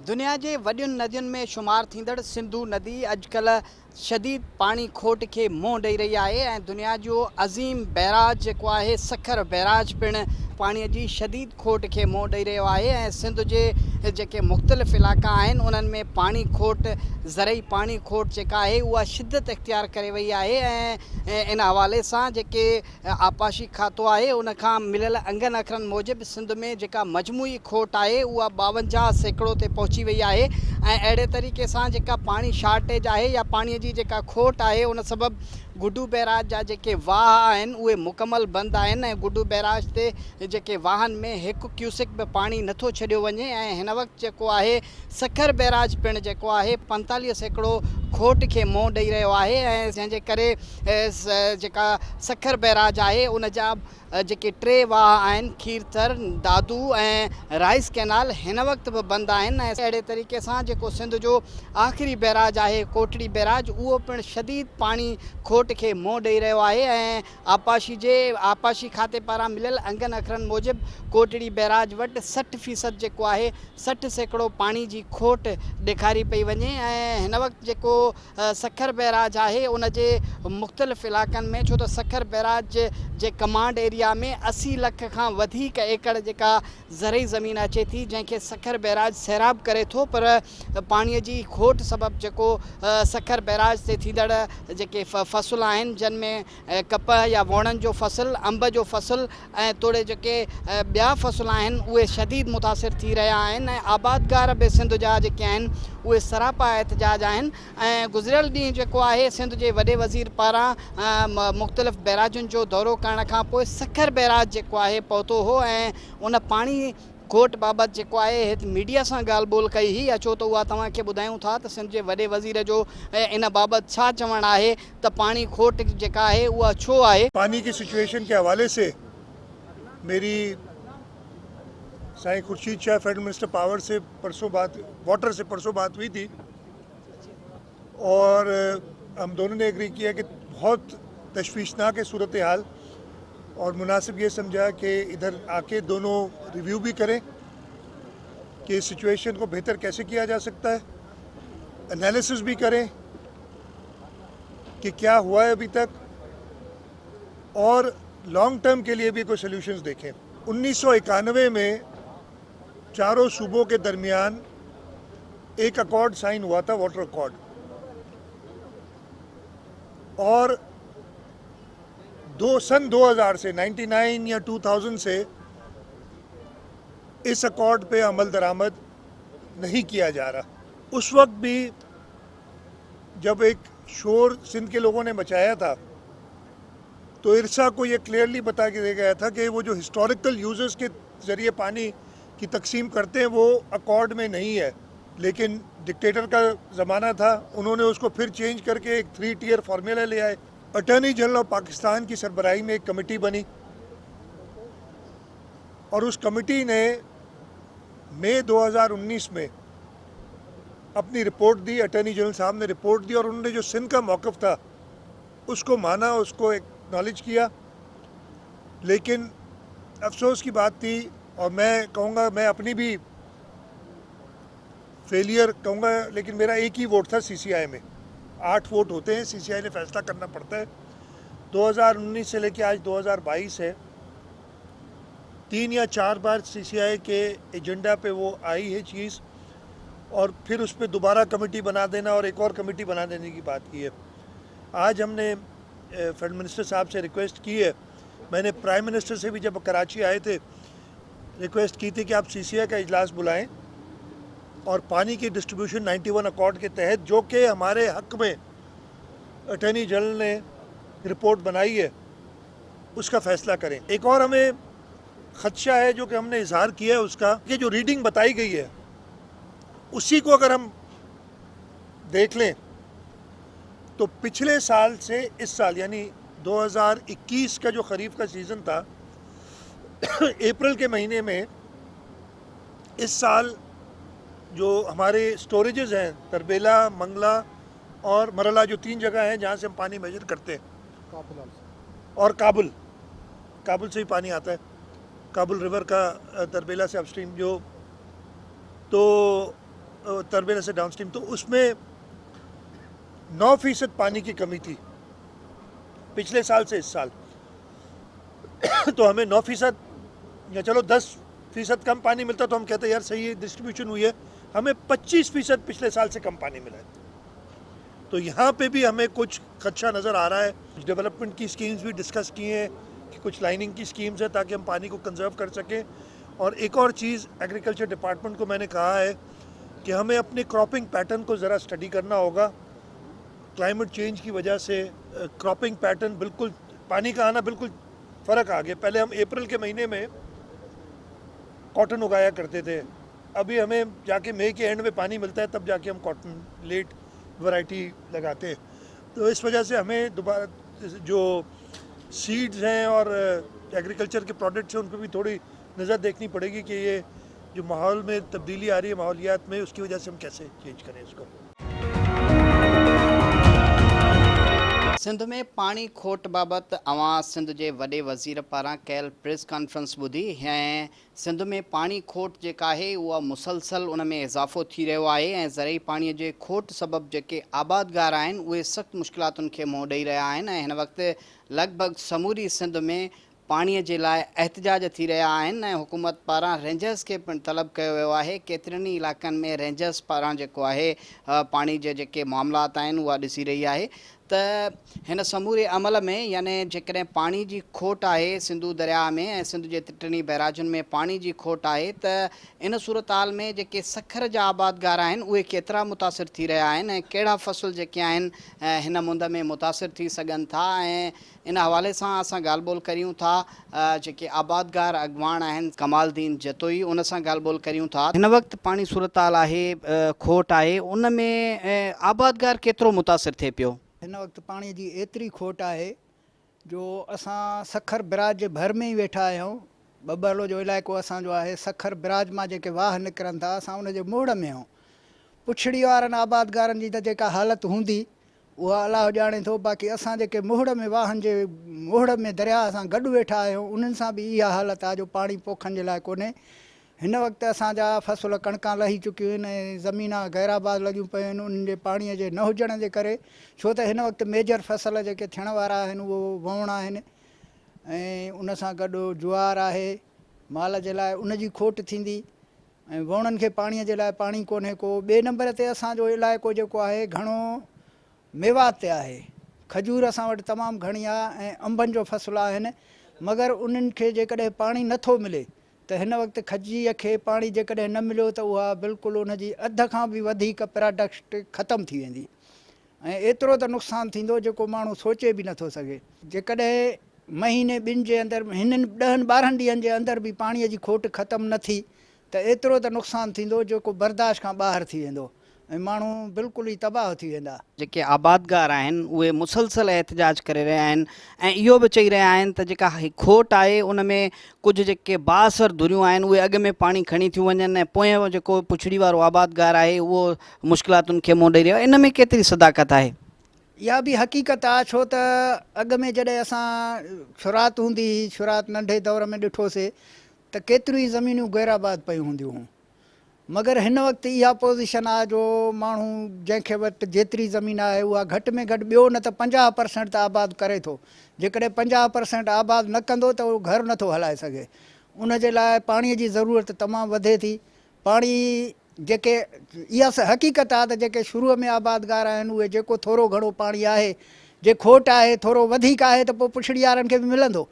دنيا جي وڏين ندين ۾ شمار ٿيندڙ سنڌو ندي اڄڪلهه شديد پاڻي کوٽ کي منهن ڏئي رهي آهي ۽ دنيا جو عظيم بئراج جيڪو آهي سکر بئراج پڻ پاڻي جي شديد کوٽ کي منهن ڏئي رهيو آهي ۽ سنڌ جي جيڪي مختلف علائقا آهن انهن ۾ پاڻي کوٽ زرعي پاڻي کوٽ جيڪا آهي اها شدت اختيار ڪري وئي آهي ۽ ان حوالي سان جيڪي آبپاشي کاتو آهي ان کان مليل انگن اکرن موجب سنڌ ۾ جيڪا مجموعي کوٽ آهي اها 52% تي پهچي وئي آهي ۽ اهڙي طريقي سان جيڪا پاڻي شارٽيج آهي يا پاڻي جي جيڪا کوٽ آهي ان سبب گڊو بئراج جا جيڪي واهه آهن اهي مڪمل بند آهن ۽ گڊو بئراج تي جيڪي واهن ۾ هڪ ڪيوسڪ به پاڻي نٿو ڇڏيو وڃي ۽ هن وقت جيڪو آهي سکر بئراج پڻ جيڪو آهي 45% کوٽ کي منهن ڏئي رهيو آهي ۽ جنهن جي ڪري جيڪا سکر بئراج آهي ان جا جيڪي ٽي واهه آهن کيرٿر، دادو ۽ رائيس ڪئنال هن وقت به بند آهن ۽ اهڙي طريقي سان جيڪو سنڌ جو آخري بئراج آهي ڪوٽڙي بئراج اهو پڻ شديد پاڻي کوٽ کي منهن ڏئي رهيو آهي ۽ آبپاشي جي آبپاشي کاتي پاران مليل انگن اکرن موجب ڪوٽڙي بئراج وٽ 60% جيڪو آهي 60% پاڻي جي کوٽ ڏيکاري پئي وڃي ۽ هن وقت جيڪو سکر بئراج آهي ان جي مختلف علائقن ۾ ڇو ته سکر بئراج جي ڪمانڊ ايريا ۾ 80 لک کان وڌيڪ ايڪڙ جيڪا زرعي زمين اچي ٿي جنهن کي سکر بئراج سيراب ڪري ٿو پر پاڻي جي کوٽ سبب جيڪو سکر بئراج تي ٿيندڙ جيڪي فصل آهن جن ۾ ڪپهه يا ووڻن جو فصل، انب جو فصل ۽ توڙي جيڪي ٻيا فصل آهن اهي شديد متاثر ٿي رهيا آهن ۽ آبادگار به سنڌ جا جيڪي آهن اهي سراپا احتجاج آهن ۽ گذريل ڏينهن جيڪو آهي سنڌ جي وڏي وزير پاران مختلف بئراجن جو دورو ڪرڻ کان پوء سکر بئراج جيڪو آهي پهتو هو ۽ ان پاڻي کوٽ بابت جيڪو آهي هت ميڊيا سان ڳالهه ٻولهه ڪئي هئي اچو ته اها توهان کي ٻڌايون ٿا ته سنڌ جي وڏي وزير جو ان بابت ڇا چوڻ آهي ته پاڻي کوٽ جيڪا آهي اها ڇو آهي؟ پاني ڪي سچوئيشن ڪي حوالي سي ميري سائين Khursheed Shah federal minister power سي پرسون بات واٽر سي پرسون بات هئي ٿي اور هم دونون ني ايگري ڪيا ڪي بهت تشويشناڪ هي صورت حال اور مناسب يه سمجها ڪي ادهر آڪي دونون ريويو ڀي ڪرين ڪي سچوئيشن ڪو بهتر ڪيسي ڪيا جا سڪتا هي اناليسس ڀي ڪرين ڪي ڪيا هوا هي اڀي تڪ اور لانگ ٽرم ڪي لئي ڀي ڪوئي سوليوشنز ديکين. 1991 ۾ چارو صوبو ڪي درميان ايڪ اڪارڊ سائن هوا ٿا واٽر اڪارڊ اور دو سن 2000 سي 99 يا 2000 سي اس اڪارڊ پي عمل درآمد نهين ڪيا جا رها. اس وقت ڀي جب ايڪ شور سنڌ ڪي لوگون ني مچايا ٿا تو ارسا ڪو يه ڪليئرلي بتا ديا گيا ٿا ڪي وو جو هسٽوريڪل يوزرز ڪي ذريعي پاني ڪي تقسيم ڪرتي هين وو اڪارڊ مين نهين هي ليڪن ڊڪٽيٽر ڪا زمانه ٿا انهون ني اس ڪو ڦر چينج ڪر ڪي ايڪ ٿري ٽيئر فارمولا لي آئي. اٽارني جنرل آف پاڪستان ڪي سربراهي مين ايڪ ڪميٽي بني اور اس ڪميٽي ني مئي 2019 مين اپني رپورٽ the, attorney general صاحب ني رپورٽ the اور انهون ني جو سنڌ ڪا موقف ٿا اس ڪو مانا اس ڪو اڪناليج ڪيا ليڪن افسوس ڪي بات ٿي اور مين ڪهون گا مين اپني ڀي فيليئر ڪهون گا ليڪن ميرا ايڪ هي ووٽ ٿا سي سي آئي مين 8 ووٽ هوتي هين سي سي آئي ني فيصلا ڪرنا پڙتا هي 2019 سي لي ڪي آج 2022 هي 3 يا 4 بار سي سي آئي ڪي ايجنڊا پي وو آئي هي چيز اور ڦر اس پي دوبارا ڪميٽي بنا دينا اور ايڪ اور ڪميٽي بنا ديني ڪي بات ڪي هي آج هم ني فيڊرل منسٽر صاحب سي رڪويسٽ ڪي هي مين ني پرائم منسٽر سي ڀي جب ڪراچي آئي ٿي رڪويسٽ ڪي ٿي ڪي آپ سي سي آئي ڪا اجلاس بلائين اور پاني ڪي ڊسٽريبيوشن 91 اڪارڊ ڪي تحت جو ڪي هماري حق ۾ اٽارني جنرل ني رپورٽ بنائي هي اس ڪا فيصله ڪرين. ايڪ اور همين خدشه هي جو ڪي هم ني اظهار ڪيا هي اس ڪا ڪي جو ريڊنگ بتائي گئي هي اسي ڪو اگر هم ديک لين تو پڇلي سال سي اس سال يعني 2021 ڪا جو خريف ڪا سيزن ٿا اپريل ڪي مهيني ۾ اس سال جو هماري اسٽوريجز هين تربيلا، منگلا اور مرلا جو 3 جگهه هين جهان سي هم پاني ميجر ڪرتي هين اور ڪابل، ڪابل سي ڀي پاني آتا هي ڪابل ريور ڪا تربيلا سي اپ اسٽريم جو تو तरबेला से डाउन स्ट्रीम, तो उसमें 9% पानी की कमी थी पिछले साल से इस साल। तो हमें 9% या चलो 10% कम पानी मिलता तो हम कहते हैं यार सही है डिस्ट्रीब्यूशन हुई है। हमें 25% पिछले साल से कम पानी मिला है। तो यहाँ पे भी हमें कुछ खदशा नज़र आ रहा है। डेवलपमेंट की स्कीम्स भी डिस्कस की हैं कि कुछ लाइनिंग की स्कीम्स हैं ताकि हम पानी को कंजर्व कर सकें। और एक और चीज़ एग्रीकल्चर डिपार्टमेंट को मैंने कहा है कि हमें अपने क्रॉपिंग पैटर्न को ज़रा स्टडी करना होगा। क्लाइमेट चेंज की वजह से क्रॉपिंग पैटर्न बिल्कुल, पानी का आना बिल्कुल फ़र्क आ गया। पहले हम अप्रैल के महीने में कॉटन उगाया करते थे, अभी हमें जाके मई के एंड में पानी मिलता है तब जाके हम कॉटन लेट वैरायटी लगाते हैं। तो इस वजह से हमें दोबारा जो सीड्स हैं और एग्रीकल्चर के प्रोडक्ट्स हैं उन पर भी थोड़ी नज़र देखनी पड़ेगी कि ये जो माहौल में तब्दीली आ रही है माहौलियात में, उसकी वजह से हम कैसे चेंज करें इसको। सिंध में पाणी खोट बाबति अवां सिंध जे वॾे वज़ीर पारां कयल प्रेस कॉन्फ्रेंस ॿुधी ऐं सिंध में पाणी खोट जेका आहे उहा मुसलसल उन में इज़ाफ़ो थी रहियो आहे ऐं ज़रई पाणीअ जे खोट सबबु जेके आबादगार आहिनि उहे सख़्तु मुश्किलातुनि खे मुंहुं ॾेई रहिया आहिनि ऐं हिन वक़्तु लॻभॻि समूरी सिंध में पाणीअ जे लाइ एहतजाज थी रहिया आहिनि ऐं हुकूमत पारां रेंजर्स खे पिणु तलब कयो वियो आहे। केतिरनि ई इलाइक़नि में रेंजर्स पारां जेको आहे पाणी जे जेके मामलात आहिनि उहा ॾिसी रही आहे। त हिन समूरे अमल में यानी जेकॾहिं पाणी जी खोट आहे सिंधु दरिया में ऐं सिंध जे टिनी बैराजुनि में पाणी जी खोट आहे त इन सूरत हाल में जेके सखर जा आबादगार आहिनि उहे केतिरा मुतासिर थी रहिया आहिनि ऐं कहिड़ा फ़सल जेके आहिनि हिन मुंद में मुतासिर थी सघनि था। ऐं इन हवाले सां असां ॻाल्हि ॿोल करियूं था जेके आबादगार अॻवान आहिनि कमालदीन जतोई उन सां ॻाल्हि ॿोल करियूं था। हिन वक़्तु पाणी सूरत हाल आहे खोट आहे उन में आबादगार केतिरो मुतासिर थिए पियो? हिन वक़्तु पाणीअ जी एतिरी खोट आहे जो असां सखर बराज जे भर में ई वेठा आहियूं। बबरलो जो इलाइक़ो असांजो आहे, सखर बराज मां जेके वाह निकिरनि था असां उनजे मोड़ में आहियूं। पुछड़ी वारनि आबादगारनि जी त जेका हालत हूंदी उहा अलाह ॼाणे थो, बाक़ी असां जेके मोड़ में वाहनि जे मोड़ में दरिया सां गॾु वेठा आहियूं उन्हनि सां बि इहा हालत आहे जो पाणी पोखनि जे लाइ कोन्हे। हिन वक़्तु असांजा फ़सल कणिकां लही चुकियूं आहिनि ऐं ज़मीना गैराबाद लॻियूं पयूं आहिनि उन्हनि जे पाणीअ जे न हुजण जे करे, छो त हिन वक़्तु मेजर फ़सल जेके थियण वारा आहिनि उहो वउण आहिनि ऐं उन सां गॾु जुआर आहे माल जे लाइ उनजी खोट थींदी ऐं वउणनि खे पाणीअ जे लाइ पाणी कोन्हे को। ॿिए नंबर ते असांजो इलाइक़ो जेको आहे घणो मेवात ते आहे, खजूर असां वटि तमामु घणी आहे ऐं अंबनि जो फ़सल आहिनि, मगर उन्हनि खे जेकॾहिं पाणी नथो मिले त हिन वक़्तु खजीअ खे पाणी जेकॾहिं न मिलियो त उहा बिल्कुलु उनजी अध खां बि वधीक प्रोडक्ट ख़तमु थी वेंदी ऐं एतिरो त नुक़सानु थींदो जेको माण्हू सोचे बि नथो सघे। जेकॾहिं महीने ॿिनि जे अंदरि हिननि 10-12 ॾींहंनि जे अंदरि बि पाणीअ जी खोट ख़तमु न थी त एतिरो त नुक़सानु थींदो जेको बर्दाश्त खां ॿाहिरि थी वेंदो ऐं माण्हू बिल्कुलु ई तबाह थी वेंदा। जेके आबादगार आहिनि उहे मुसलसल एहतजाज करे रहिया आहिनि ऐं इहो बि चई रहिया आहिनि त जेका खोट आहे उन में कुझु जेके बाअसर धुरियूं आहिनि उहे अॻु में पाणी खणी थियूं वञनि ऐं पोयां जेको पुछड़ी वारो आबादगार आहे उहो मुश्किलातुनि खे मुंहुं ॾेई रहियो आहे। इन में केतिरी सदाकत आहे? इहा बि हक़ीक़त आहे, छो त अॻु में जॾहिं असां शुरुआत हूंदी हुई, शुरुआत नंढे दौर में ॾिठोसीं त केतिरियूं ई ज़मीनियूं गैराबाद पयूं हूंदियूं हुयूं, मगर हिन वक़्तु इहा पोज़ीशन आहे जो माण्हू जंहिंखे वटि जेतिरी ज़मीन आहे उहा घटि में घटि ॿियो न त 50% त आबाद करे थो। जेकॾहिं 50% आबाद न कंदो त उहो घर नथो हलाए सघे। उन जे लाइ पाणीअ जी ज़रूरत तमामु वधे थी। पाणी जेके इहा हक़ीक़त आहे त जेके शुरूअ में आबादगार आहिनि उहे जेको थोरो घणो पाणी आहे, जे खोट आहे थोरो वधीक आहे त पोइ पुछड़ी वारनि खे बि मिलंदो,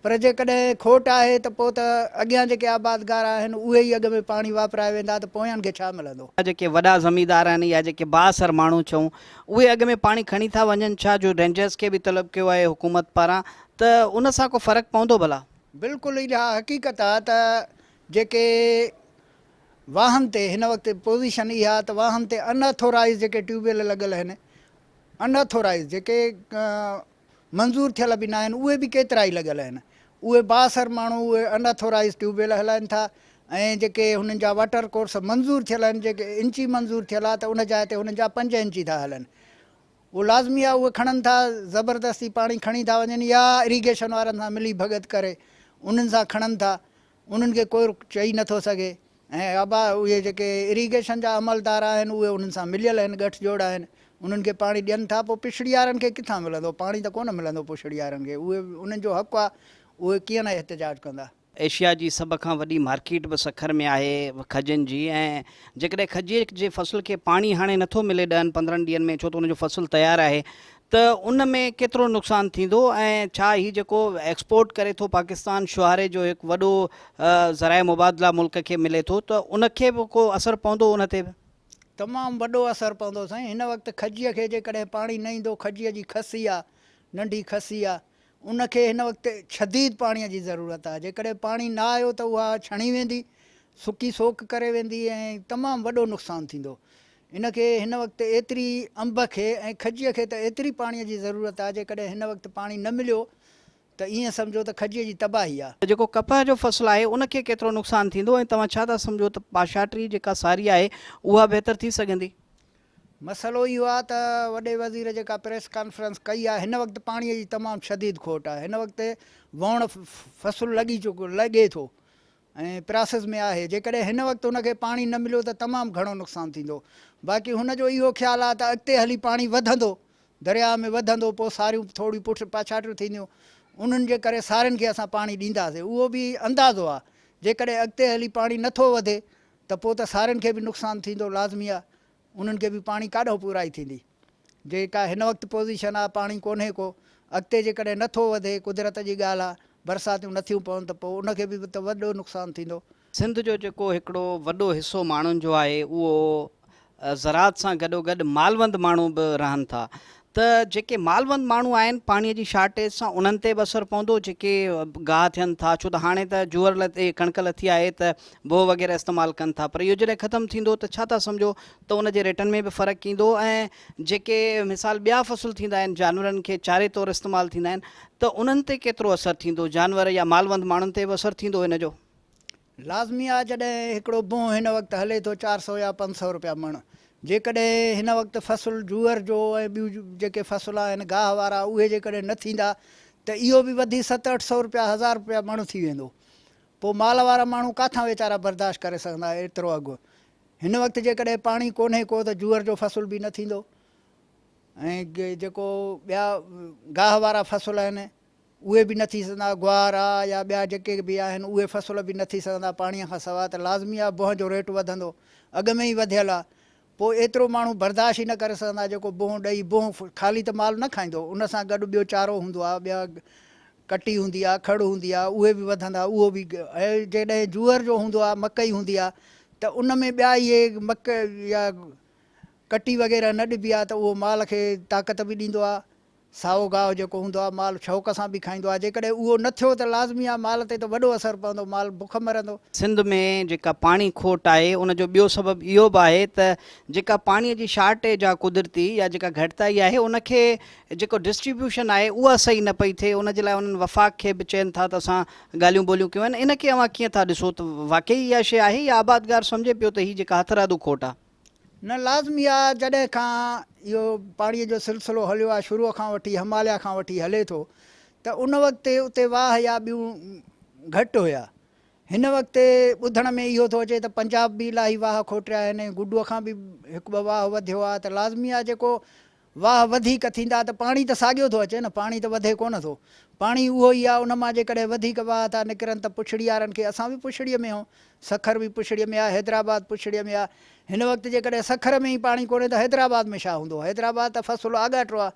पर जेकॾहिं खोट आहे त पोइ त अॻियां जेके आबादगार आहिनि उहे ई अॻु में पाणी वापराए वेंदा त पोयां खे छा मिलंदो। जेके वॾा ज़मींदार आहिनि या जेके बाअसर माण्हू चऊं उहे अॻु में पाणी खणी था वञनि छा, जो रेंजर्स खे बि तलब कयो आहे हुकूमत पारां, त उन सां को फ़र्क़ु पवंदो भला? बिल्कुलु इहा हक़ीक़त आहे त जेके वाहनि ते हिन वक़्तु पोज़ीशन इहा त वाहनि ते अनअथोराइज़ जेके ट्यूबवेल लॻल आहिनि, अनअथोराइज़ जेके मंज़ूर थियल बि न आहिनि उहे बि केतिरा ई लॻल आहिनि, उहे बाअसर माण्हू उहे अनअथोराइज़ ट्यूबवेल हलाइनि था ऐं जेके हुननि जा वाटर कोर्स मंज़ूर थियल आहिनि, जेके इंची मंज़ूर थियल आहे त उन जाइ ते हुननि जा 5 इंची था हलनि, उहो लाज़मी आहे उहे खणनि था, ज़बरदस्ती पाणी खणी था वञनि या इरीगेशन वारनि सां मिली भगत करे उन्हनि सां खणनि था, उन्हनि खे कोई चई नथो सघे। ۽ ابا اهي جيڪي اريگيشن جا عملدار آهن اهي انهن سان مليل آهن ڳٺ جوڙ آهن انهن کي پاڻي ڏين ٿا پوء پڇڙيارن کي ڪٿان ملندو پاڻي ته ڪونه ملندو پڇڙيارن کي اهي انهن جو حق آهي اهي ڪيئن نه احتجاج ڪندا. ايشيا جي سڀ کان وڏي مارڪيٽ به سکر ۾ آهي کجين جي ۽ جيڪڏهن کجي جي فصل کي پاڻي هاڻي نٿو ملي ڏهن پندرهن ڏينهن ۾ ڇو ته ان جو فصل تيار آهي ته ان ۾ ڪيترو نقصان ٿيندو ۽ ڇا هي جيڪو ايڪسپورٽ ڪري ٿو پاڪستان شهاري جو هڪ وڏو ذرائع مبادله ملڪ کي ملي ٿو ته ان کي به ڪو اثر پوندو ان تي به؟ تمام وڏو اثر پوندو سائين هن وقت کجيء کي جيڪڏهن پاڻي نه ايندو کجيء جي کسي آ ننڍي کسي آ ان کي هن وقت شديد پاڻي جي ضرورت آهي، جيڪڏهن پاڻي نه آيو ته اها ڇڻي ويندي، سڪي سوڪ ڪري ويندي ۽ تمام وڏو نقصان ٿيندو. ان کي هن وقت ايتري انب کي ۽ کجيء کي ته ايتري پاڻي جي ضرورت آهي، جيڪڏهن هن وقت پاڻي نه مليو ته ائين سمجهو ته کجيء جي تباهي آهي. جيڪو ڪپهه جو فصل آهي ان کي ڪيترو نقصان ٿيندو ۽ توهان ڇا ٿا سمجهو ته پاشاٽري جيڪا ساري آهي اها بهتر ٿي سگهندي؟ مسئلو اهو آهي ته وڏي وزير جيڪا پريس ڪانفرنس ڪئي آهي هن وقت پاڻي جي تمام شديد کوٽ آهي هن وقت ووڻ فصل لڳي چڪو لڳي ٿو ۽ پراسيس ۾ آهي جيڪڏهن هن وقت هن کي پاڻي نه مليو ته تمام گهڻو نقصان ٿيندو باقي هن جو اهو خيال آهي ته اڳتي هلي پاڻي وڌندو درياهه ۾ وڌندو پوء ساريون ٿوريون پٺ پاڇاٽيون ٿينديون انهن جي ڪري سارين کي اسان پاڻي ڏينداسين اهو به اندازو آهي جيڪڏهن اڳتي هلي پاڻي نٿو وڌي ته پوء ته سارين کي به نقصان ٿيندو لازمي آ انهن کي به پاڻي ڪاڏهون پورائي ٿيندي جيڪا هن وقت پوزيشن آ پاڻي ڪونهي ڪو اڳتي جيڪڏهن نه ٿو وڌي قدرت جي ڳالهه آ برساتيون نه ٿيون پون ته پوء ان کي به ته وڏو نقصان ٿيندو. سنڌ جو جيڪو هڪڙو وڏو حصو ماڻهن جو آهي اهو زراعت سان گڏوگڏ مالوند ماڻهو به رهن ٿا ته جيڪي مالوند ماڻهو آهن پاڻي جي شارٽيج سان انهن تي به اثر پوندو جيڪي گاهه ٿين ٿا ڇو ته هاڻي ته جوئر لٿي ڪڻڪ لٿي آهي ته بوهه وغيره استعمال ڪن ٿا پر اهو جڏهن ختم ٿيندو ته ڇا ٿا سمجهو ته ان جي ريٽن ۾ به فرق ايندو ۽ جيڪي مثال ٻيا فصل ٿيندا آهن جانورن کي چاري طور استعمال ٿيندا آهن ته انهن تي ڪيترو اثر ٿيندو جانور يا مالوند ماڻهن تي به اثر ٿيندو ان جو. لازمي آ جڏهن هڪڙو بونهه هن وقت هلي ٿو 400 يا 500 روپيا مڻ جيڪڏهن هن وقت فصل جوئر جو ۽ ٻيون جيڪي فصل آهن گاهه وارا اهي جيڪڏهن نه ٿيندا ته اهو به وڌي ست اٺ سئو روپيا هزار روپيا مڻ ٿي ويندو پوء مال وارا ماڻهو ڪاٿان ويچارا برداشت ڪري سگهندا ايترو اگهه هن وقت جيڪڏهن پاڻي ڪونهي ڪو ته جوئر جو فصل به نه ٿيندو ۽ جيڪو ٻيا گاهه وارا فصل آهن اهي به نه ٿي سگهندا، گوار آ يا ٻيا جيڪي به آهن اهي فصل به نه ٿي سگهندا پاڻيء کان سواء ته لازمي آ بهه جو ريٽ وڌندو، اڳ ۾ ئي وڌيل آ، پوء ايترو ماڻهو برداشت ئي نه ڪري سگهندا جيڪو بهه ڏئي، بهه خالي ته مال نه کائيندو ان سان گڏ ٻيو چارو هوندو آ، ٻيا ڪٽي هوندي آ، کڙ هوندي آ، اهي به وڌندا، اهو به ۽ جيڏهن جوئر جو هوندو آ، مڪئي هوندي آ ته ان ۾ ٻيا اهي مڪ يا ڪٽي وغيره نه ڏبي آ ته اهو مال کي طاقت به ڏيندو آ. سائو گاهه جيڪو هوندو آهي مال شوق سان به کائيندو آهي جيڪڏهن اهو نه ٿيو ته لازمي آهي مال تي ته وڏو اثر پوندو مال بک مرندو. سنڌ ۾ جيڪا پاڻي کوٽ آهي ان جو ٻيو سبب اهو به آهي ته جيڪا پاڻي جي شارٽيج آهي قدرتي يا جيڪا گهٽتائي آهي ان کي جيڪو ڊسٽريبيوشن آهي اها صحيح نه پئي ٿئي ان جي لاء انهن وفاق کي به چين ٿا ته اسان ڳالهيون ٻولهيون ڪيون آهن ان کي اوهان ڪيئن ٿا ڏسو ته واقعي اها شيء آهي يا آبادگار سمجهي پيو ته هي جيڪا هٿرادو کوٽ آهي. نه لازمي آ جڏهن کان اهو پاڻي جو سلسلو هليو آ شروع کان وٺي هماليا کان وٺي هلي ٿو ته ان وقت اتي واهه يا ٻيون گهٽ هيا هن وقت ٻڌڻ ۾ اهو ٿو اچي ته پنجاب به الاهي واهه کوٽيا آهن ۽ گڊوء کان به هڪ ٻه واهه وڌيو آ ته لازمي آ جيڪو واهه وڌيڪ ٿيندا ته پاڻي ته ساڳيو ٿو اچي نه، پاڻي ته وڌي ڪونه ٿو. پاڻي اهو ئي آهي، ان مان جيڪڏهن وڌيڪ واهه ٿا نڪرن ته پڇڙيارن کي، اسان به پڇڙيء ۾ آهيون، سکر به پڇڙيء ۾ آهي، حيدرآباد پڇڙيء ۾ آهي. هن وقت جيڪڏهن سکر ۾ ئي پاڻي ڪونهي ته حيدرآباد ۾ ڇا هوندو؟ حيدرآباد ته فصل آڳاٽو آهي،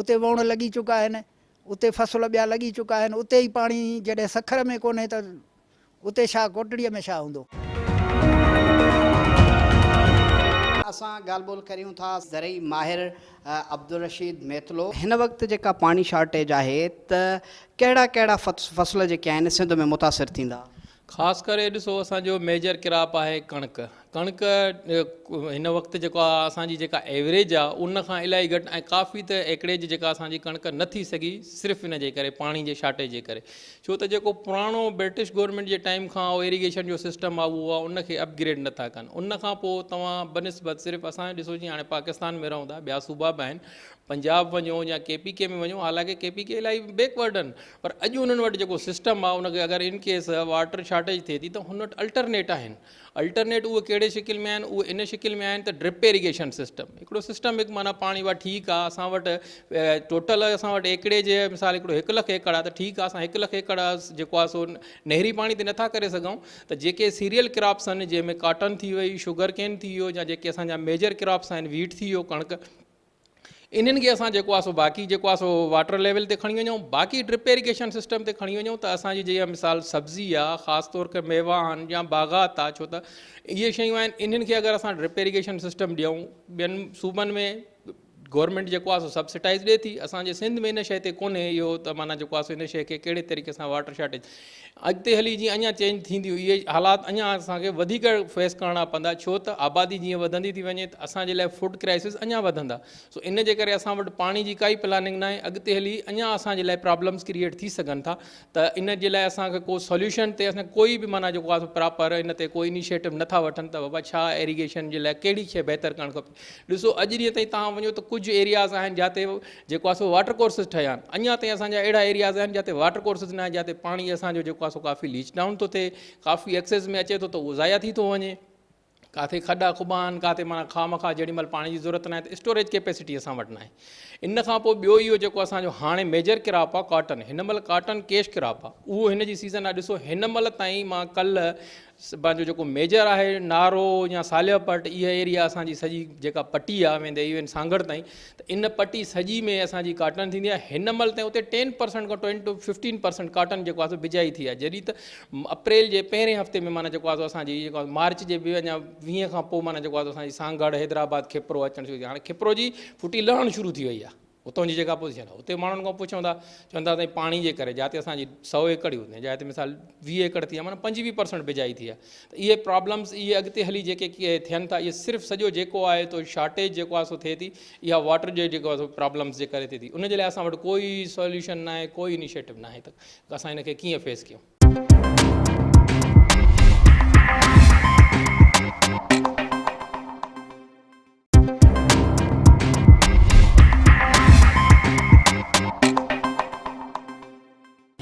اتي ووڻ لڳي چڪا آهن، اتي فصل ٻيا لڳي چڪا آهن، اتي ئي پاڻي جڏهن سکر ۾ ڪونهي ته اتي ڇا ڪوٽڙيء ۾ ڇا هوندو؟ اسان ڳالهه ٻولهه ڪريون ٿا زرعي ماهر عبدالرشيد ميتلو. هن وقت جيڪا پاڻي شارٽيج آهي ته ڪهڙا ڪهڙا فصل جيڪي آهن سنڌ ۾ متاثر ٿيندا؟ خاص ڪري ڏسو اسان جو ميجر ڪراپ آهي ڪڻڪ. ڪڻڪ هن وقت جيڪو آ اسان جي جيڪا ايوريج آ ان کان الاهي گهٽ ۽ ڪافي ته ايڪڙيج جيڪا اسان جي ڪڻڪ نه ٿي سگهي صرف ان جي ڪري پاڻي جي شارٽيج جي ڪري ڇو ته جيڪو پراڻو برٽش گورنمينٽ جي ٽائيم کان ايريگيشن جو سسٽم آ اهو آ ان کي اپگريڊ نه ٿا ڪن ان کان پوء توهان بنسبت صرف اسان ڏسو جي هاڻي پاڪستان ۾ رهون ٿا ٻيا صوبا به آهن پنجاب وڃو يا ڪي پي ڪي ۾ وڃو حالانڪه ڪي پي ڪي الاهي بيڪورڊ آهن پر اڄ انهن وٽ جيڪو سسٽم آ ان کي اگر ان ڪيس واٽر شارٽيج ٿئي ٿي ته هن وٽ الٽرنيٽ آهن الٽرنيٽ اهي ڪهڙي شڪل ۾ آهن اهي ان شڪل ۾ آهن ته ڊرپ ايريگيشن سسٽم هڪڙو سسٽم هڪ معنيٰ پاڻي وا ٺيڪ آ اسان وٽ ٽوٽل اسان وٽ ايڪڙي جي مثال هڪڙو هڪ لک ايڪڙ آ ته ٺيڪ آ اسان هڪ لک ايڪڙ جيڪو آ سو نهري پاڻي تي نٿا ڪري سگهون ته جيڪي سيريل ڪراپس آهن جنهن ۾ ڪاٽن ٿي وئي شگر ڪين ٿي ويو يا جيڪي اسان جا ميجر ڪراپس آهن ويٽ ٿي ويو ڪڻڪ انهن کي اسان جيڪو آهي سو باقي جيڪو آهي سو واٽر ليول تي کڻي وڃون باقي ڊرپ ايريگيشن سسٽم تي کڻي وڃون ته اسان جي جيئن مثال سبزي آهي خاص طور ڪري ميوا آهن يا باغات آهي ڇو ته اهي شيون آهن انهن کي اگر اسان ڊرپ ايريگيشن سسٽم ڏيون ٻين صوبن ۾ گورنمينٽ جيڪو آهي سو سبسڊائز ڏي ٿي اسان جي سنڌ ۾ ان شيء تي ڪونهي اهو ته معنيٰ جيڪو آهي سو ان شيء کي ڪهڙي طريقي سان واٽر شارٽيج اڳتي هلي جيئن اڃا چينج ٿينديون اهي حالات اڃا اسان کي وڌيڪ فيس ڪرڻا پوندا ڇو ته آبادي جيئن وڌندي ٿي وڃي ته اسان جي لاء فوڊ ڪرائسس اڃا وڌندا سو ان جي ڪري اسان وٽ پاڻي جي ڪائي پلاننگ ناهي اڳتي هلي اڃا اسان جي لاء پرابلمس ڪريئيٽ ٿي سگهن ٿا ته ان جي لاء اسان کي ڪو سوليوشن تي اسان ڪوئي به معنيٰ جيڪو آهي پراپر ان تي ڪوئي انيشيٽو نٿا وٺن ته بابا ڇا ايريگيشن جي لاء ڪهڙي شيء بهتر ڪرڻ کپي ڏسو اڄ ڏينهن تائين توهان وڃو ته ڪجهه ايرياز آهن جاتي جيڪو آهي سو واٽر ڪورسز ٺهيا آهن اڃا تائين اسان جا اهڙا ايرياز آهن جاتي واٽر ڪورسز نه آهن جاتي پاڻي اسان جو جيڪو آهي سو ڪافي ليچ ڊائون ٿو ٿئي ڪافي ايڪسيس ۾ اچي ٿو ته اهو ضايع ٿي ٿو وڃي ڪاٿي کڏا کٻا آهن ڪاٿي معنيٰ خواهه مخواهه جيڏي مهل پاڻي جي ضرورت ناهي ته اسٽوريج ڪيپيسٽي اسان وٽ ناهي ان کان پوء ٻيو اهو جيڪو اسان جو هاڻي ميجر ڪراپ آهي ڪاٽن هن مهل ڪاٽن ڪيش ڪراپ آهي اهو هن جي سيزن آهي ڏسو هن مهل تائين مان ڪلهه پنهنجو جيڪو ميجر آهي نارو يا صالح پٽ اها ايريا اسان جي سڄي جيڪا پٽي آهي ويندي ايون سانگهڙ تائين ته ان پٽي سڄي ۾ اسان جي ڪاٽن ٿيندي آهي هن مهل تائين اتي ٽين پرسنٽ کان twenty two fifteen percent cotton جيڪو آهي سو بجائي ٿي آهي جڏهن ته اپريل جي پهرين هفتي ۾ معنيٰ جيڪو آهي سو اسان جي جيڪو مارچ جي به اڃا 20 کان پوء معنيٰ جيڪو آهي سو اسان جي سانگهڙ حيدرآباد کپرو اچڻ شروع ٿي هاڻي کپرو جي ڦٽي لهڻ شروع ٿي وئي آهي اتان جي جيڪا پوزيشن آهي اتي ماڻهن کان پڇون ٿا چون ٿا سائين پاڻي جي ڪري جاتي اسان جي سئو ايڪڙ ئي هوندي جاتي مثال 20 ايڪڙ ٿي آهي معنيٰ 25 پرسنٽ بجائي ٿي آهي ته اهي پرابلمس اهي اڳتي هلي جيڪي ٿين ٿا اهي صرف سڄو جيڪو آهي تو شارٽيج جيڪو آهي سو ٿئي ٿي اها واٽر جي جيڪو آهي سو پرابلمس جي ڪري ٿئي ٿي ان جي لاء اسان وٽ ڪوئي سوليوشن ناهي ڪوئي انيشيٽو ناهي ته اسان ان کي ڪيئن فيس ڪيون.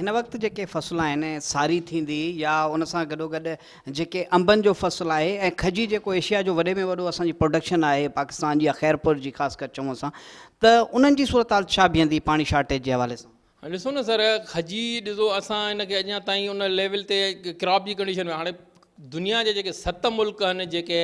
هن وقت جيڪي فصل آهن ساري ٿيندي يا ان سان گڏوگڏ جيڪي انبن جو فصل آهي ۽ کجي جيڪو ايشيا جو وڏي ۾ وڏو اسان جي پروڊڪشن آهي پاڪستان جي يا خيرپور جي خاص ڪر چئون اسان ته انهن جي صورتحال ڇا بيهندي پاڻي شارٽيج جي حوالي سان؟ ڏسو نه سر کجي ڏسو اسان ان کي اڃا تائين ان ليول تي ڪراپ جي ڪنڊيشن ۾ هاڻي دنيا جا جيڪي 7 ملڪ آهن جيڪي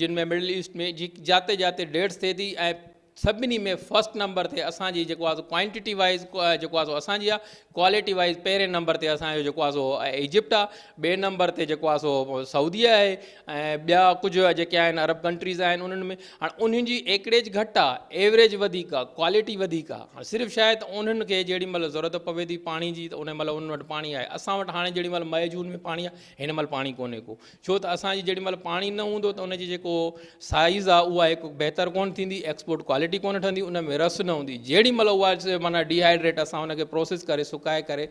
جن ۾ مڊل ايسٽ ۾ جاتي جاتي ڊيٽس ٿئي ٿي ۽ سڀني ۾ فرسٽ نمبر تي اسان جي جيڪو آهي سو ڪوانٽيٽي وائز جيڪو آهي سو اسان جي آهي ڪوالٽي وائز پهرين نمبر تي اسان جو جيڪو آهي سو ايجپٽ آهي ٻئي نمبر تي جيڪو آهي سو سعودي آهي ۽ ٻيا ڪجهه جيڪي آهن عرب ڪنٽريز آهن انهن ۾ هاڻي انهن جي ايڪڙيج گهٽ آهي ايوريج وڌيڪ آهي ڪوالٽي وڌيڪ آهي هاڻي صرف شايد انهن کي جيڏي مهل ضرورت پوي ٿي پاڻي جي ته ان مهل انهن وٽ پاڻي آهي اسان وٽ هاڻي جيڏي مهل مئي جون ۾ پاڻي آهي هن مهل پاڻي ڪونهي ڪو ڇو ته اسان جي جيڏي مهل پاڻي نه هوندو ته ان جي جيڪو سائيز آهي اها هڪ بهتر ڪونه ٿيندي ايڪسپورٽ ڪوالٽي ڪونه ٺهندي ان ۾ رس نه هوندي جيڏي مهل اها معنيٰ ڊيهائيڊريٽ اسان ان کي پروسيس ڪري سڪائي ڪري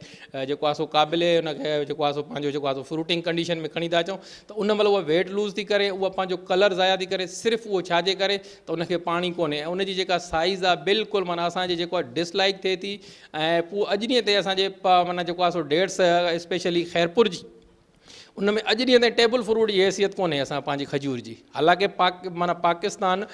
جيڪو آهي سو قابل ان کي جيڪو آهي سو پنهنجو جيڪو آهي سو فروٽنگ ڪنڊيشن ۾ کڻي ٿا اچون ته ان مهل اها ويٽ لوز ٿي ڪري اها پنهنجو ڪلر ضايع ٿي ڪري صرف اهو ڇا جي ڪري ته ان کي پاڻي ڪونهي ۽ ان جي جيڪا سائيز آهي بلڪل معنيٰ اسان جي جيڪو آهي ڊس لائيڪ ٿئي ٿي ۽ پوء اڄ ڏينهن تائين اسان جي معنيٰ جيڪو آهي سو ڊيٽس اسپيشلي خيرپور جي ان ۾ اڄ ڏينهن تائين ٽيبل فروٽ جي حيثيت ڪونهي اسان پنهنجي کجور جي حالانڪه پاڪ معنيٰ پاڪستان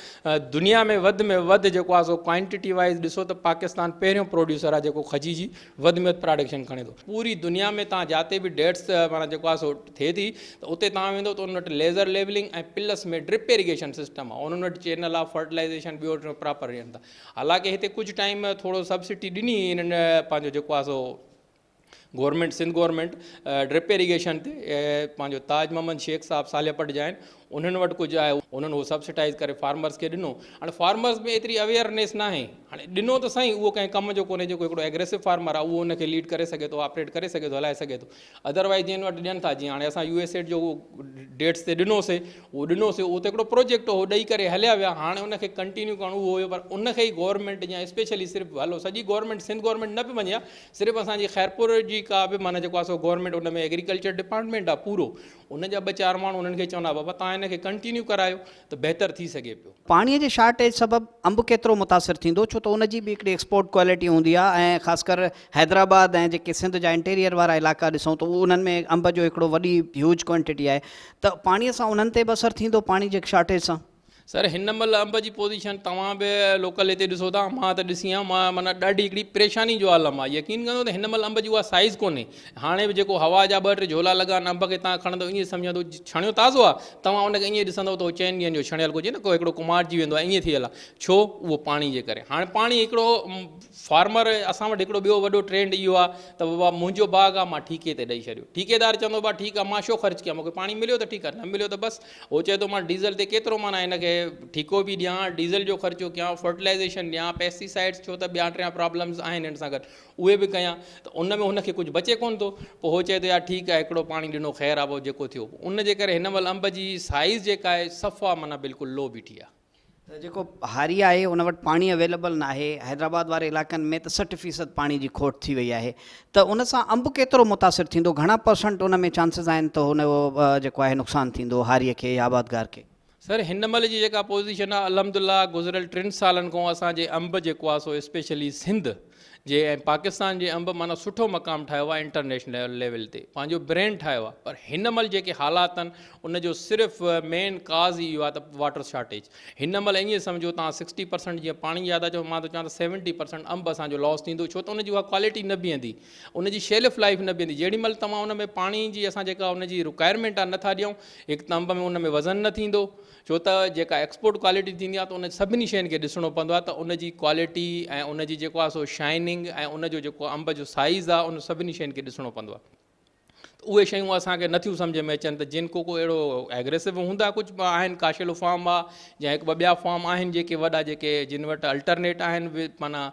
دنيا ۾ وڌ ۾ وڌ جيڪو آهي سو ڪوانٽيٽي وائز ڏسو ته پاڪستان پهريون پروڊيوسر آهي جيڪو کجي جي وڌ ۾ وڌ پراڊڪشن کڻي ٿو پوري دنيا ۾ تان جاتي به ڊيٽس معنيٰ جيڪو آهي سو ٿئي ٿي ته اتي تان ويندو ته انهن وٽ laser levelling ۽ plus ۾ drip irrigation system آهي انهن وٽ چينل آهي فرٽيلائزيشن ٻيو ٽيون پراپر ڏين ٿا حالانڪه هتي ڪجهه ٽائيم ٿورو سبسڊي ڏني انهن پنهنجو جيڪو آهي سو Government Sindh government drip irrigation تي پنهنجو تاج محمد شيخ صاحب صالح پٽ جا آهن انهن وٽ ڪجهه آهي انهن اهو سبسڊائز ڪري فارمرز کي ڏنو هاڻي فارمرز ۾ ايتري اويئرنيس ناهي هاڻي ڏنو ته سائين اهو ڪنهن ڪم جو ڪونهي جيڪو هڪڙو ايگريسو فارمر آهي اهو ان کي ليڊ ڪري سگهي ٿو آپريٽ ڪري سگهي ٿو هلائي سگهي ٿو ادروائز جن وٽ ڏين ٿا جيئن هاڻي اسان يو ايس ايڊ جو اهو ڊيٽس تي ڏنوسي اهو ڏنوسي اهو ته هڪڙو پروجيڪٽ هو ڏئي ڪري هليا ويا هاڻي ان کي ڪنٽينيو ڪرڻو اهو هيو پر ان کي ئي گورنمينٽ يا اسپيشلي صرف هلو سڄي گورنمينٽ سنڌ گورنمينٽ نه پئي وڃي ها صرف اسان جي خيرپور جي ڪا به معنيٰ جيڪو آهي سو گورنمينٽ ان ۾ ايگريڪلچر ڊپارٽمينٽ آهي پورو ان جا ٻه چار ماڻهو انهن کي چوندا بابا تان هن کي ڪنٽينيو ڪرايو ته بهتر ٿي سگهي پيو. پاڻي جي شارٽيج سبب انب ڪيترو متاثر ٿيندو ڇو ته ان جي به هڪڙي ايڪسپورٽ ڪوالٽي هوندي آهي ۽ خاص ڪر حيدرآباد ۽ جيڪي سنڌ جا انٽيريئر وارا علائقا ڏسون ته انهن ۾ انب جو هڪڙو وڏي هيوج ڪوانٽٽي آهي ته پاڻي سان انهن تي به اثر ٿيندو پاڻي جي شارٽيج سان. سر هن مهل انب جي پوزيشن توهان به لوڪل هتي ڏسو ٿا مان ته ڏسي آيو مان معنيٰ ڏاڍي هڪڙي پريشاني جو عالم آهي يقين ڪندو ته هن مهل انب جي اها سائيز ڪونهي هاڻي به جيڪو هوا جا ٻه ٽي جهولا لڳا آهن انب کي توهان کڻندو ائين سمجهندو ڇڻيو تازو آهي توهان ان کي ائين ڏسندو ته اهو چئن ڏينهن جو ڇڻيل هجي نه ڪو هڪڙو ڪمارجي ويندو آهي ائين ٿيل آهي ڇو اهو پاڻي جي ڪري هاڻي پاڻي هڪڙو فارمر اسان وٽ هڪڙو ٻيو وڏو ٽرينڊ اهو آهي ته بابا منهنجو باغ آهي مان ٺيڪي تي ڏئي ڇڏيو ٺيڪيدار چوندو بابا ٺيڪ آهي مان ڇو خرچ ڪيان مون کي پاڻي مليو ته ٺيڪ آهي نه مليو ته بس هو چئي ٿو مان ڊيزل تي ڪيترو معنيٰ هن کي ٺيڪو به ڏيان ڊيزل جو خرچو ڪيان فرٽيلائزيشن ڏيان پيسٽيسائڊس ڇو ته ٻيا ٽيا پرابلمز آهن هن سان گڏ اهي به ڪيان ته ان ۾ هن کي ڪجهه بچي ڪونه ٿو پوء هو چئي ٿو يار ٺيڪ آهي هڪڙو پاڻي ڏنو خير آهي پوء جيڪو ٿيو ان جي ڪري هن مهل انب جي سائيز جيڪا آهي صفا معنيٰ بلڪل لو بيٺي آهي. ته جيڪو هاري آهي ان وٽ پاڻي اويليبل ناهي حيدرآباد واري علائقن ۾ ته 60% پاڻي جي کوٽ ٿي وئي آهي ته ان سان انب ڪيترو متاثر ٿيندو گهڻا پرسنٽ ان ۾ چانسز آهن ته ان جو جيڪو آهي نقصان ٿيندو هاري کي يا آبادگار کي. سر هن مهل جي جيڪا پوزيشن آهي الحمدلله گذريل ٽن سالن کان اسان جي انب جيڪو آهي سو اسپيشلي سنڌ جي ۽ پاڪستان جي انب معنيٰ سٺو مقام ٺاهيو آهي انٽرنيشنل ليول تي پنهنجو برينڊ ٺاهيو آهي پر هن مهل جيڪي حالات آهن ان جو صرف مين ڪاز ئي اهو آهي ته واٽر شارٽيج هن مهل ائين سمجهو تان سڪسٽي پرسنٽ جيئن پاڻي جا ٿا چئو مان ٿو چوان ته سيونٽي پرسنٽ انب اسان جو لاس ٿيندو ڇو ته ان جي اها ڪوالٽي نه بيهندي ان جي شيلف لائف نه بيهندي جيڏي مهل توهان ان ۾ پاڻي جي اسان جيڪا ان جي رڪوائرمينٽ آهي نٿا ڏيون هڪ ته انب ۾ ان ۾ وزن نه ٿيندو ڇو ته جيڪا ايڪسپورٽ ڪوالٽي ٿيندي آهي ته ان سڀني شين کي ڏسڻو پوندو آهي ته ان جي ڪوالٽي ۽ ان جي جيڪو آهي سو شائننگ ۽ ان جو جيڪو انب جو سائيز آهي ان سڀني شين کي ڏسڻو پوندو آهي ته اهي شيون اسان کي نٿيون سمجهه ۾ اچن ته جن ڪو ڪو اهڙو ايگريسو هوندا ڪجهه آهن ڪاشيلو فارم آهي يا هڪ ٻه ٻيا فارم آهن جيڪي وڏا جيڪي جن وٽ الٽرنيٽ آهن معنيٰ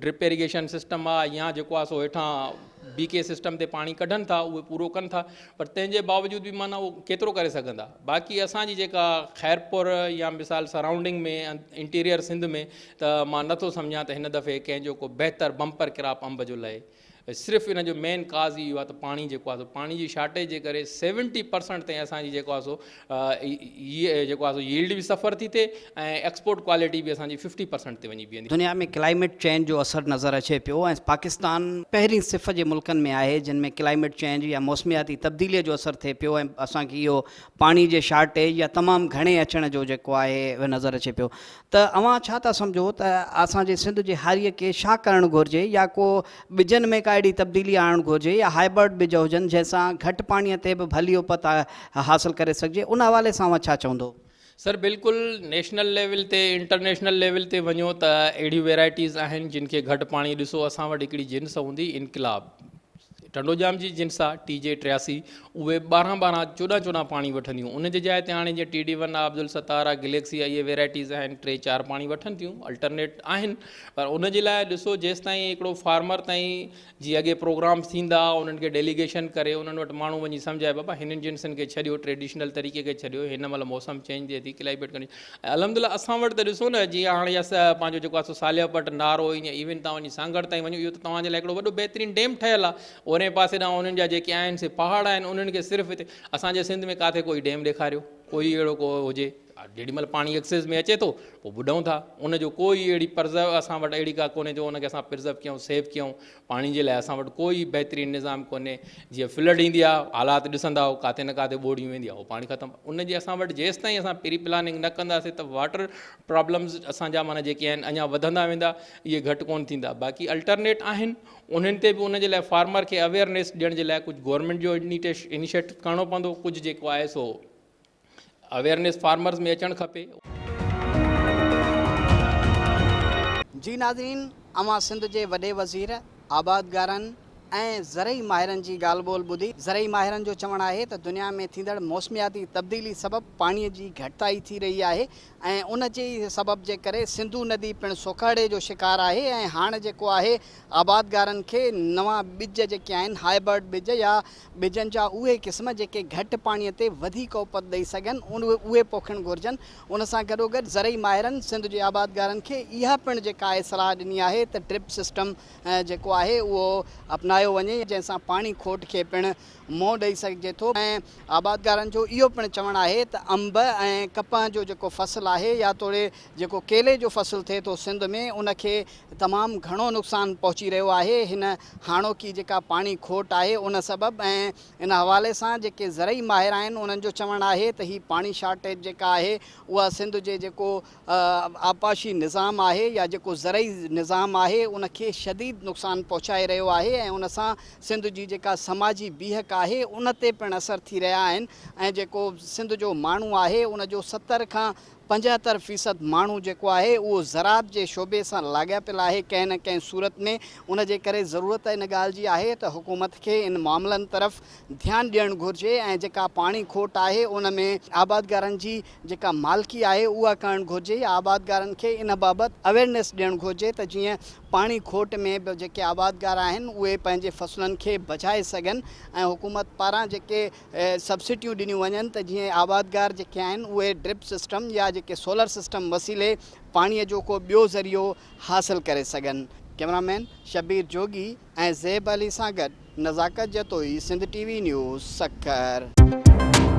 ڊرپ ايريگيشن سسٽم آهي يا جيڪو آهي سو هيٺان بي ڪي سسٽم تي پاڻي ڪڍن ٿا اهي پورو ڪن ٿا پر تنهن جي باوجود به معنيٰ اهو ڪيترو ڪري سگهندا باقي اسان جي جيڪا خيرپور يا مثال سرائونڊنگ ۾ انٽيريئر سنڌ ۾ ته مان نٿو سمجهان ته هن دفعي ڪنهن جو ڪو بهتر بمپر ڪراپ انب جو لهي صرف ان جو مين ڪاز ئي اهو آهي ته پاڻي جيڪو آهي سو پاڻي جي شارٽيج جي ڪري سيونٽي پرسنٽ تائين اسان جي جيڪو آهي سو جيڪو آهي سو ييلڊ به سفر ٿي ٿئي ۽ ايڪسپورٽ ڪوالٽي به اسان جي ففٽي پرسنٽ تي وڃي بيهندي. دنيا ۾ ڪلائميٽ چينج جو اثر نظر اچي پيو ۽ پاڪستان پهرين صف جي ملڪن ۾ آهي جن ۾ ڪلائميٽ چينج يا موسمياتي تبديلي جو اثر ٿئي پيو ۽ اسان کي اهو پاڻي جي شارٽيج يا تمام گهڻي اچڻ جو جيڪو آهي نظر اچي پيو ته اوهان ڇا ٿا سمجهو ته اسان جي سنڌ جي هاريء کي ڇا ڪرڻ گهرجي يا ڪو ٻجن ۾ ڪا اهڙي تبديلي آڻڻ گهرجي يا هائبرڊ ٻج هجن جنهن سان گهٽ پاڻيء تي به ڀلي اپت حاصل ڪري سگهجي ان حوالي سان اوهان ڇا چوندو؟ سر بلڪل نيشنل ليول تي انٽرنيشنل ليول تي وڃو ته اهڙيون ويرائٽيز آهن جن کي گهٽ پاڻي ڏسو اسان وٽ هڪڙي جنس هوندي انقلاب ٽنڊوڄام جي جنس آ ٽي جي 83 اهي ٻارهن ٻارهن چوڏهن چوڏهن پاڻي وٺنديون ان جي جاء تي هاڻي جيئن ٽي ڊي ون آ عبدالستار آ گليڪسي آ اهي ويرائٽيز آهن ٽي چار پاڻي وٺن ٿيون الٽرنيٽ آهن پر ان جي لاء ڏسو جيستائين هڪڙو فارمر تائين جي اڳي پروگرامس ٿيندا انهن کي ڊيليگيشن ڪري انهن وٽ ماڻهو وڃي سمجهائي بابا هنن جنسن کي ڇڏيو ٽريڊيشنل طريقي کي ڇڏيو هن مهل موسم چينج ٿئي ٿي ڪلائميٽ ڪنڊيشن ۽ الحمد لله اسان وٽ ته ڏسو نه جيئن هاڻي پنهنجو جيڪو آهي سو صالح پٽ نارو ائين ايون تان وڃي سانگهڙ تائين وڃو اهو ته توهان جي لاء هڪڙو وڏو بهترين ڊيم ٺهيل آهي اورئين پاسي ڏانهن انهن جا جيڪي آهن سي پهاڙ آهن انهن کي صرف هتي اسان جي سنڌ ۾ ڪاٿي ڪوئي ڊيم ڏيکاريو ڪوئي اهڙو ڪو هجي جيڏي مهل پاڻي ايڪسيس ۾ اچي ٿو پوء ٻڏون ٿا ان جو ڪوئي اهڙي پرزرو اسان وٽ اهڙي ڪا ڪونهي جو ان کي اسان پرزرو ڪيون سيو ڪيون پاڻي جي لاء اسان وٽ ڪوئي بهترين نظام ڪونهي جيئن فلڊ ايندي آهي حالات ڏسندا آهيو ڪاٿي نه ڪاٿي ٻوڙيون ويندي آهي اهو پاڻي ختم ان جي اسان وٽ جيستائين اسان پري پلاننگ نه ڪنداسين ته واٽر پرابلمز اسان جا معنيٰ جيڪي آهن اڃا وڌندا ويندا اهي گهٽ ڪونه ٿيندا باقي الٽرنيٽ آهن انهن تي به ان جي لاء فارمر کي اويئرنيس ڏيڻ جي لاء ڪجهه گورنمينٽ جو انيشيٽو کڻڻو پوندو ڪجهه جيڪو آهي سو اويئرنيس فارمرز ۾ اچڻ کپي. جي ناظرين اوهان سنڌ جي وڏي وزير، آبادگارن، ۽ زرعي ماهرن جي ڳالهه ٻولهه ٻڌي. زرعي ماهرن جو چوڻ آهي ته دنيا ۾ ٿيندڙ موسمياتي تبديلي سبب پاڻي جي گهٽتائي ٿي رهي آهي ۽ ان جي ئي سبب جي ڪري سنڌو ندي پڻ سوڪهڙي جو شڪار آهي ۽ هاڻ جيڪو آهي آبادگارن کي نوان ٻج جيڪي آهن هائبرڊ ٻج يا ٻجن جا اهي قسم جيڪي گهٽ پاڻي تي وڌيڪ اپت ڏئي سگهن اهي پوکڻ گهرجن. ان سان گڏوگڏ زرعي ماهرن سنڌ جي آبادگارن کي اها پڻ جيڪا آهي صلاح ڏني آهي ته ڊرپ سسٽم جيڪو آهي اهو اپنايو وڃي جنهن سان پاڻي کوٽ کي پڻ منهن ڏئي سگهجي ٿو ۽ آبادگارن جو اهو پڻ چوڻ آهي ته انب ۽ ڪپهه جو جيڪو فصل آهي يا توڙي جيڪو ڪيلي جو فصل ٿئي ٿو سنڌ ۾ ان کي تمام گهڻو نقصان پهچي رهيو آهي هن هاڻوڪي جيڪا پاڻي کوٽ آهي ان سبب ۽ ان حوالي سان جيڪي زرعي ماهر آهن انهن جو چوڻ آهي ته هي پاڻي شارٽيج جيڪا آهي اها سنڌ جي جيڪو آبپاشي نظام آهي يا جيڪو زرعي نظام آهي ان کي شديد نقصان پهچائي رهيو آهي ۽ ان سان سنڌ جي جيڪا سماجي بيهڪ آهي ان تي پڻ اثر ٿي رهيا آهن ۽ جيڪو سنڌ جو ماڻهو آهي ان جو 70 کان 75 فيصد ماڻهو جيڪو آهي اهو زراعت جي شعبي سان لاڳاپيل آهي ڪنهن نه ڪنهن صورت ۾ ان جي ڪري ضرورت ان ڳالهه جي آهي ته حڪومت کي ان معاملن طرف ڌيان ڏيڻ گهرجي ۽ جيڪا پاڻي کوٽ آهي ان ۾ آبادگارن جي جيڪا مالڪي آهي اها ڪرڻ گهرجي يا آبادگارن کي ان بابت اويئرنيس ڏيڻ گهرجي ته جيئن پاڻي کوٽ ۾ به جيڪي آبادگار آهن اهي پنهنجي فصلن کي بچائي سگهن ۽ حڪومت پاران جيڪي سبسڊيون ڏنيون وڃن ته جيئن آبادگار جيڪي آهن اهي ڊرپ سسٽم يا جيڪي سولر سسٽم وسيلي پاڻي جو ڪو ٻيو ذريعو حاصل ڪري سگهن. ڪئميرا مين شبير جوڳي ۽ زيب علي سان گڏ Nazakat Jatoi, Sindh T V news, Sukkur.